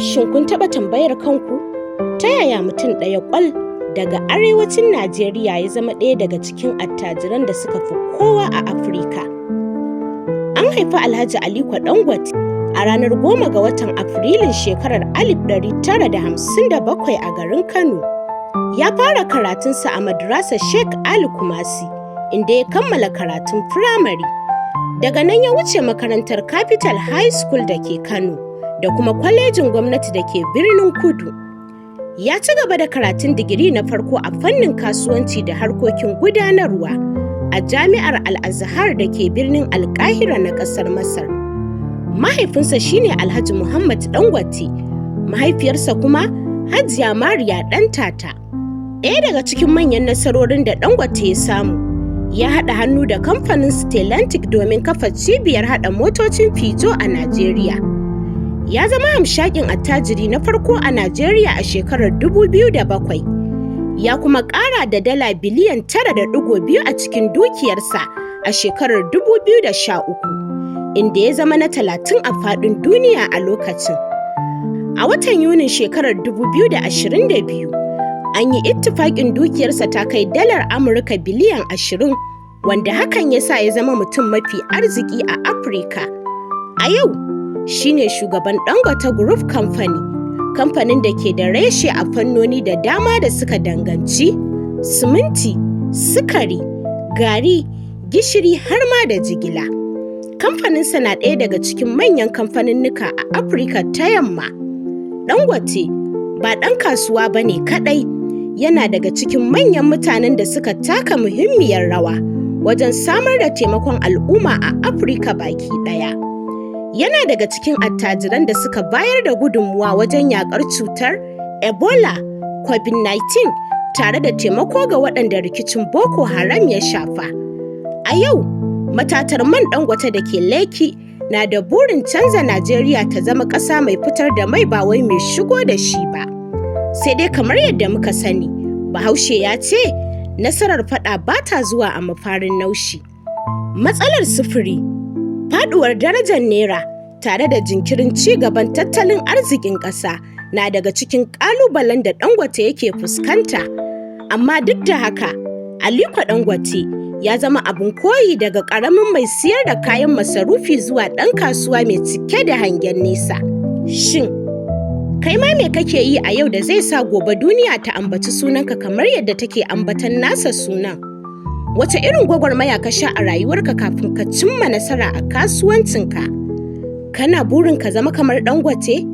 Shin kun taɓa tambayar kanku ta yaya mutum ɗaya ƙwal daga arewacin Najeriya ya zama ɗaya daga cikin attajiran da suka fi kowa a Afirka? An haifi Alhaji Aliko Dangote a ranar 10 ga watan Afrilun shekarar 1957 a garin Kano. Ya fara karatunsa a madrasar Sheikh Ali Kumasi, inda ya kammala karatun firamare. Daga nan ya wuce makarantar Capital High School da ke Kano da kuma kwalejin gwamnati da ke birnin Kudu. Ya ci gaba da karatun digiri na farko a fannin kasuwanci da harkokin gudanarwa a Jami'ar Al-Azhar da ke birnin Alkahira na ƙasar Masar. Mahaifinsa shine Alhaji Muhammad Dangote, mahaifiyarsa kuma Hajiya Mariya Ɗantata. Ɗaya daga cikin manyan nasarorin da Dangote ya samu, ya haɗa hannu da kamfanin Stellantis domin kafa cibiyar haɗa motocin Peugeot a Najeriya. Ya zama hamshakin attajiri na farko a Najeriya a shekarar 2007. Ya kuma ƙara da dala biliyan 9.2 a cikin dukiyarsa a shekarar 2013, inda ya zama na 30 a faɗin duniya a lokacin. A watan Yunin shekarar 2022, an yi ittifaƙin dukiyarsa ta kai dalar Amurka biliyan 20, wanda hakan ya sa ya zama mutum mafi arziki a Afirka. A yau, shi ne shugaban Dangote Group Company, kamfanin da ke da reshe a fannoni da dama da suka danganci siminti, sukari, gari, gishiri har ma da jigila. Kamfaninsa na ɗaya daga cikin manyan kamfaninnika a Afirka ta Yamma. Dangote ba ɗan kasuwa ba ne kaɗai, yana daga cikin manyan mutanen da suka taka muhimmiyar rawa wajen samar da taimakon al'umma a Afirka baki ɗaya. Yana daga cikin attajiran da suka bayar da gudunmuwa wajen yaƙar cutar Ebola, COVID-19 tare da taimako ga waɗanda rikicin Boko Haram ya shafa. A yau, matatar man Dangote da ke Lekki na da burin canza Najeriya ta zama ƙasa mai fitar da mai, ba wai mai shigo da shi ba. Sai dai kamar yadda muka sani, Bahaushe ya ce, nasarar faɗa ba ta zuwa a mafarin naushi. Matsalar sufuri, faɗuwar darajar Naira tare da jinkirin ci gaban tattalin arzikin ƙasa na daga cikin ƙalubalen da Dangote yake fuskanta. Amma duk da haka, Aliko Dangote ya zama abin koyi, daga ƙaramin mai siyar da kayan masarufi zuwa ɗan kasuwa mai cike da hangen nesa. Shin, kai ma me kake yi a yau da zai sa gobe duniya ta ambaci sunanka kamar yadda take ambatan nasa sunan? Wace irin gwagwarmaya ka sha a rayuwarka kafin ka cimma nasara a kasuwancinka? Kana burin ka zama kamar Dangote?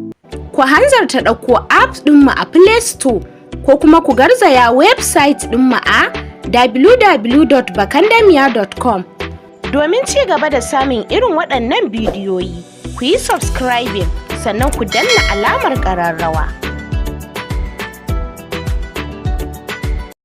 Ku hanzarta ɗauko app ɗinmu a Play Store ko kuma ku garzaya website ɗinmu a www.bakandamiya.com. Domin ci gaba da samun irin waɗannan bidiyoyi, ku yi subscribing, sannan ku danna alamar ƙararrawa.